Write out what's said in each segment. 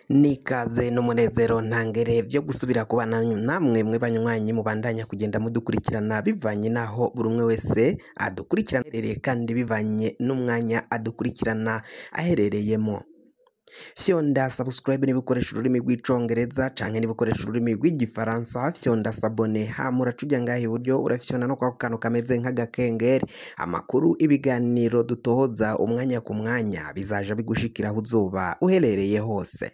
Nikaze n'umunezero ntangere vyo gusubira kubana namwe mwe banywanyi mubandanya kugenda mudukurikirana bivanye naho buri umwe wese adukurikirana aherereye kandi bivanye n'umwanya adukurikirana aherereyemo. Fyonda subscribe niba ukoresha ururimi rw'icongereza canke niba ukoresha ururimi rw'igifaransa, fyonda s'abonner hama uraca ngaha iburyo urafyonda no kwako kantu kameze nk'agakengeri. Amakuru, ibiganiro dutohoza umwanya ku mwanya bizaja bigushikira aho uzoba uherereye hose.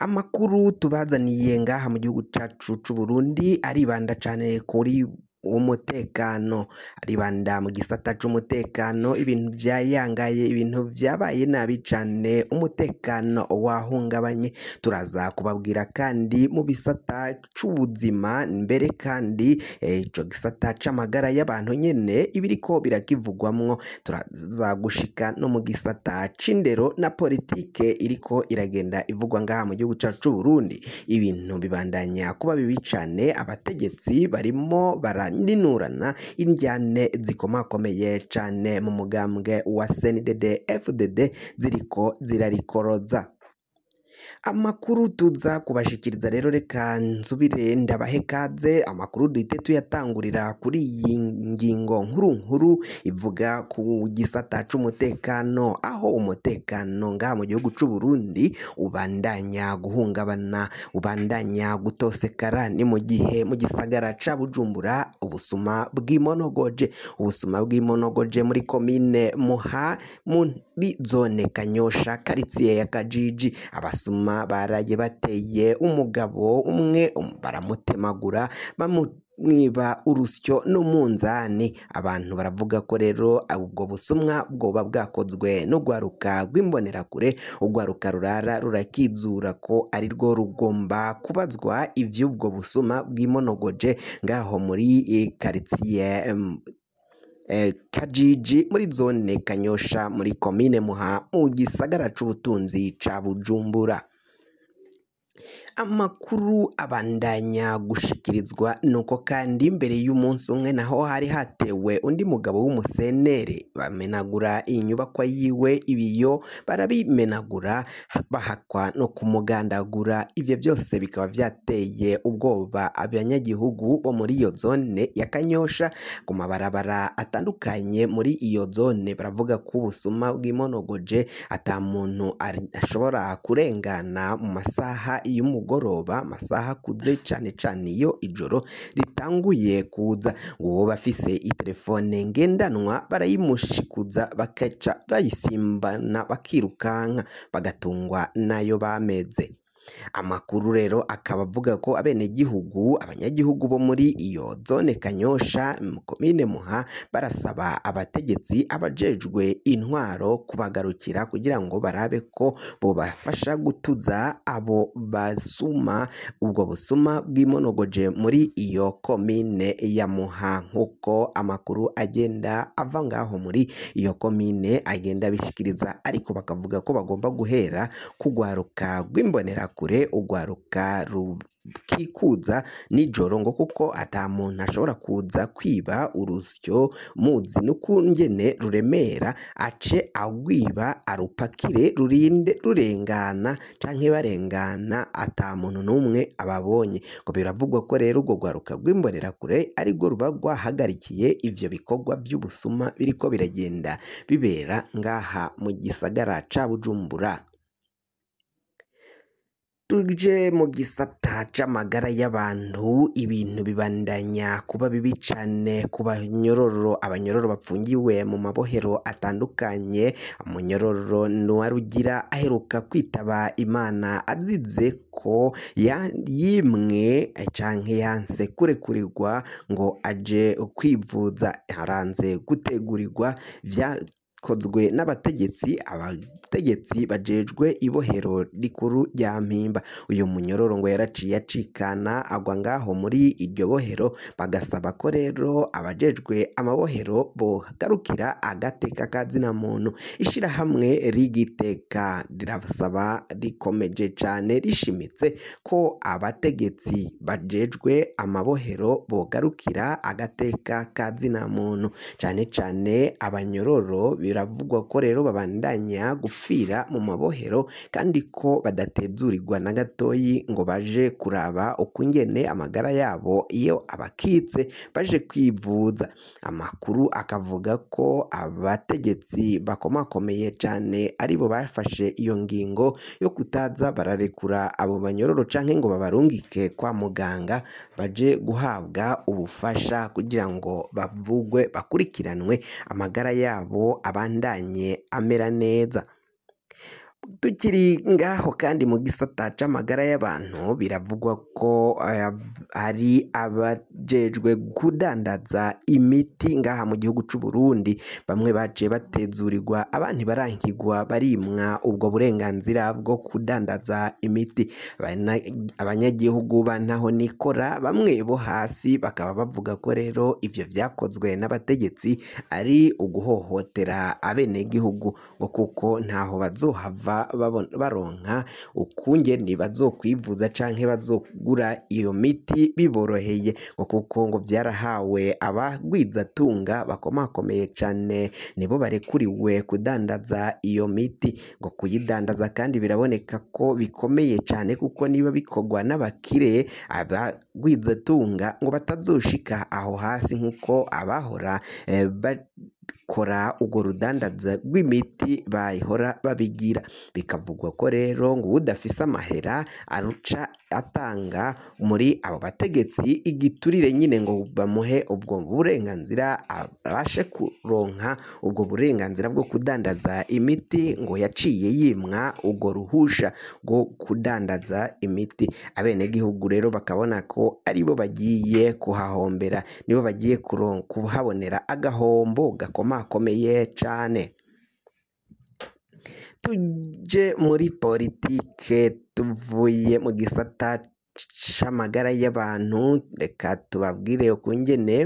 Amakuru tubazaniye ngaha mu gihugu cacu c'Uburundi aribanda cane kuri umutekano, aribanda mu gisata c'umutekano. Ibintu vyayangaye, ibintu vyabaye nabi cane, umutekano wahungabanye. Turaza kubabwira kandi mu bisata c'ubuzima, mbere kandi ico gisata c'amagara y'abantu nyene ibiriko birakivugwamwo. Turaza gushika no mu gisata c'indero na politike iriko iragenda ivugwa ngaha mu gihugu cacu c'Uburundi. Ibintu bibandanya kuba bibi cane, abategetsi barimo baraninurana indyane zikomakomeye cane mu mugambwe wa CNDD FDD ziriko zirarikoroza. Amakuru tuza kubashikiriza rero, reka nsubire ndabahe kaze. Amakuru duhite tuyatangurira kuri iyi ngingo nkuru nkuru ivuga ku gisata c'umutekano, aho umutekano ngaha mu gihugu c'Uburundi ubandanya guhungabana, ubandanya gutosekara. Ni mu gihe mu gisagara ca Bujumbura ubusuma bw'imonogoje, ubusuma bw'imonogoje muri komine Muha muri zone Kanyosha karitsiye ya Kajiji. Abasuma baraye bateye umugabo umwe baramutemagura, bamwiba urusyo n'umunzani. Abantu baravuga ko rero ubwo busumwa bwoba bwakozwe n'urwaruka rw'imbonerakure, urwaruka rurara rurakizura ko ari rwo rugomba kubazwa ivy'ubwo busuma bw'imonogoje ngaho muri karitsiye Kajiji muri zone Kanyosha muri komine Muha mu gisagara c'ubutunzi ca Bujumbura. Amakuru abandanya gushikirizwa nuko kandi mbere y'umunsi umwe naho hari hatewe undi mugabo w'umusenere, bamenagura inyubakwa yiwe, ibiyo barabimenagura, bahakwa no kumugandagura. Ivyo vyose bikaba vyateye ubwoba abanyagihugu bo muri iyo zone ya Kanyosha. Ku mabarabara atandukanye muri iyo zone baravuga ko ubusuma bw'imonogoje, ata muntu ashobora kurengana mu masaha y'umugoroba, amasaha akuze cane cane iyo ijoro ritanguye kuza. Ngo bafise itelefone ngendanwa barayimushikuza, bakaca bayisimbana bakirukanka, bagatungwa nayo bameze. Amakuru rero akaba avuga ko abenegihugu, abanyagihugu bo muri iyo zone Kanyosha komine Muha barasaba abategetsi, abajejwe intwaro kubagarukira kugira ngo barabe ko bobafasha gutuza abo basuma, ubwo busuma bw'imonogoje muri iyo komine ya Muha, nk'uko amakuru agenda ava ngaho muri iyo komine agenda abishikiriza. Ariko bakavuga ko bagomba guhera kugwaruka rw'imbonerakure, urwaruka rukikuza nijoro, ngo kuko ata muntu ashobora kuza kwiba urusyo muzi n'ukungene ruremera, ace agwiba arupakire rurinde rurengana canke barengana ata muntu n'umwe ababonye. Ngo biravugwa ko rero urwo rwaruka rw'imbonerakure arirwo ruba rwahagarikiye ivyo bikorwa vy'ubusuma biriko biragenda bibera ngaha mu gisagara ca Bujumbura. Tuje mu gisata c'amagara y'abantu, ibintu bibandanya kuba bibi cane ku banyororo, abanyororo bapfungiwe mu mabohero atandukanye. Umunyororo Ntiwarugira aheruka kwitaba Imana azize ko yimwe canke yanse kurekurirwa ngo aje kwivuza, haranze gutegurirwa vyakozwe n'abategetsi, abategetsi bajejwe ibohero rikuru rya Mpimba. Uyu munyororo ngo yaraciye acikana agwa ngaho muri iryo bohero, bagasaba ko rero abajejwe amabohero bogarukira agateka ka zina muntu. Ishirahamwe rigiteka rirasaba rikomeje cane rishimitse ko abategetsi bajejwe amabohero bogarukira agateka ka zina muntu, cane cane abanyororo. Biravugwa ko rero babandanya gupfa gupfira mu mabohero, kandi ko badatezurirwa na gatoyi ngo baje kuraba ukungene amagara yabo iyo abakitse baje kwivuza. Amakuru akavuga ko abategetsi bakomakomeye cane aribo bafashe iyo ngingo yo kutaza bararekura abo banyororo canke ngo babarungike kwa muganga baje guhabwa ubufasha kugira ngo bavugwe, bakurikiranwe, amagara yabo abandanye amera neza. Tukiri ngaho kandi mu gisata c'amagara y'abantu, biravugwa ko hari abajejwe kudandaza imiti ngaha mu gihugu c'u Burundi, bamwe baciye batezurirwa, abandi barankigwa, barimwa ubwo burenganzira bwo kudandaza imiti. Abanyagihugu ba ntahonikora bamwe bo hasi bakaba bavuga ko rero ivyo vyakozwe n'abategetsi ari uguhohotera abenegihugu, ngo kuko ntaho bazohava baronka ukungene bazokwivuza canke bazogura iyo miti biboroheye, ngo kuko ngo vyarahawe abagwizatunga bakomakomeye cane, nibo barekuriwe kudandaza iyo miti. Ngo kuyidandaza kandi biraboneka ko bikomeye cane, kuko niba bikorwa n'abakire, abagwizatunga ngo batazoshika aho hasi nkuko abahora bakora urwo rudandaza rw'imiti bahora babigira. Bikavugwa ko rero ngo uwudafise amahera aruca atanga muri abo bategetsi igiturire nyine ngo bamuhe ubwo burenganzira, abashe kuronka ubwo burenganzira bwo kudandaza imiti, ngo yaciye yimwa urwo ruhusha rwo kudandaza imiti. Abenegihugu rero bakabona ko aribo bagiye kuhahombera, nibo bagiye kuhabonera agahombo gakomakomeye cane. Tuje muri politike, tuvuye mu gisata c'amagara y'abantu, reka tubabwire ukungene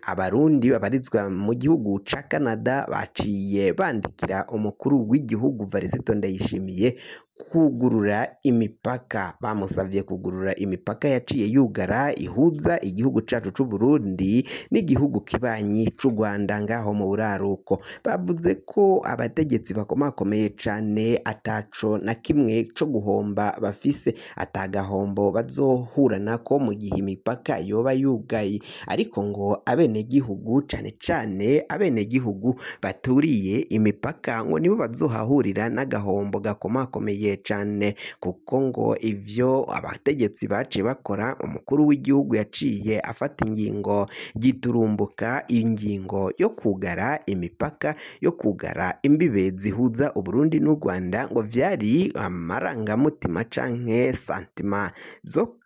abarundi babarizwa mu gihugu ca Canada baciye bandikira umukuru w'igihugu Varisito Ndayishimiye kugurura imipaka. Bamusavye kugurura imipaka yaciye yugara ihuza igihugu cacu c'u Burundi n'igihugu kibanyi c'u Rwanda ngaho mu buraruko. Bavuze ko abategetsi bakomakomeye cane ataco na kimwe co guhomba bafise, atagahombo bazohura nako mu gihe imipaka yoba yugaye, ariko ngo abenegihugu cane cane abenegihugu baturiye imipaka ngo nibo bazohahurira n'agahombo gakomakomeye cane, kuko ngo ivyo abategetsi baciye bakora, umukuru w'igihugu yaciye afata ingingo giturumbuka, ingingo yo kugara imipaka, yo kugara imbibe zihuza Uburundi n'u Rwanda, ngo vyari amarangamutima canke santima zo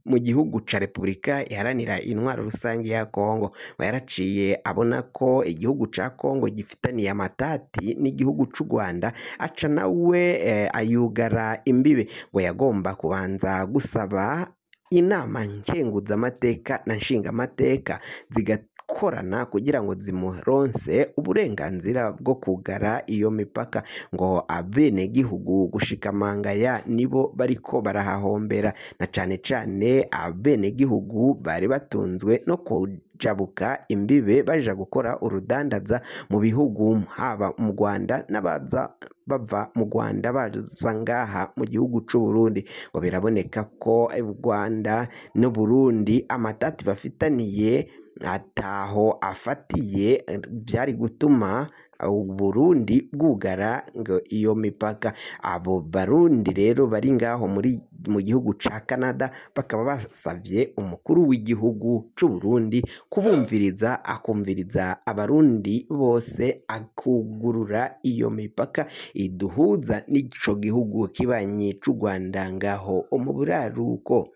mu gihugu ca Repubulika Iharanira Intwaro Rusange ya Kongo. Ngo yaraciye abona ko igihugu ca Kongo gifitaniye amatati n'igihugu c'u Rwanda, aca nawe ayugara imbibe. Ngo yagomba kubanza gusaba inama nkenguzamateka na nshingamateka zigakorana kugira ngo zimuronse uburenganzira bwo kugara iyo mipaka, ngo abenegihugu gushikamangaya nibo bariko barahahombera, na cane cane abenegihugu bari batunzwe no kujabuka imbibe baja gukora urudandaza mu bihugu, haba mu Rwanda n'abaza bava mu Rwanda baza ngaha mu gihugu c'u Burundi. Ngo biraboneka ko u Rwanda n'u Burundi amatati bafitaniye ataho afatiye, vyari gutuma Uburundi bwugara ngo iyo mipaka. Abo barundi rero bari ngaho muri mu gihugu ca Canada bakaba basavye umukuru w'igihugu c'u Burundi kubumviriza, akumviriza abarundi bose, akugurura iyo mipaka iduhuza n'ico gihugu kibanyi c'u Rwanda ngaho mu buraruko.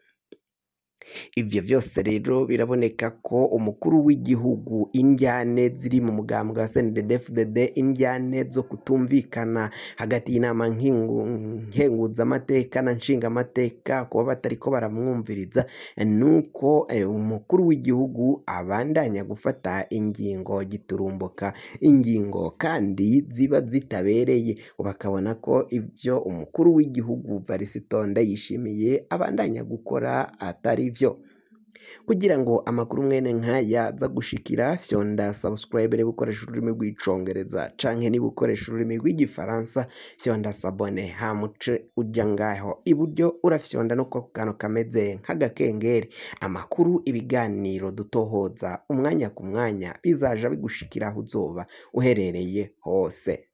Ivyo vyose rero biraboneka ko umukuru w'igihugu, indyane ziri mu mugambwe wa CNDD-FDD, indyane zo kutumvikana hagati y'inama nkenguzamateka na nshingamateka, kuba batariko baramwumviriza, nuko umukuru w'igihugu abandanya gufata ingingo giturumbuka, ingingo kandi ziba zitabereye. Bakabona ko ivyo umukuru w'igihugu Varisito Ndayishimiye abandanya gukora atari vyo. Kugira ngo amakuru mwene nkaya aza gushikira, fyonda subscribe niba ukoresha ururimi rw'icongereza, canke niba ukoresha ururimi rw'igifaransa fyonda s'abonner, hama uce uja ngaho iburyo urafyonda no ku kantu kameze nk'agakengeri. Amakuru, ibiganiro dutohoza umwanya ku mwanya bizaja bigushikira aho uzoba uherereye hose.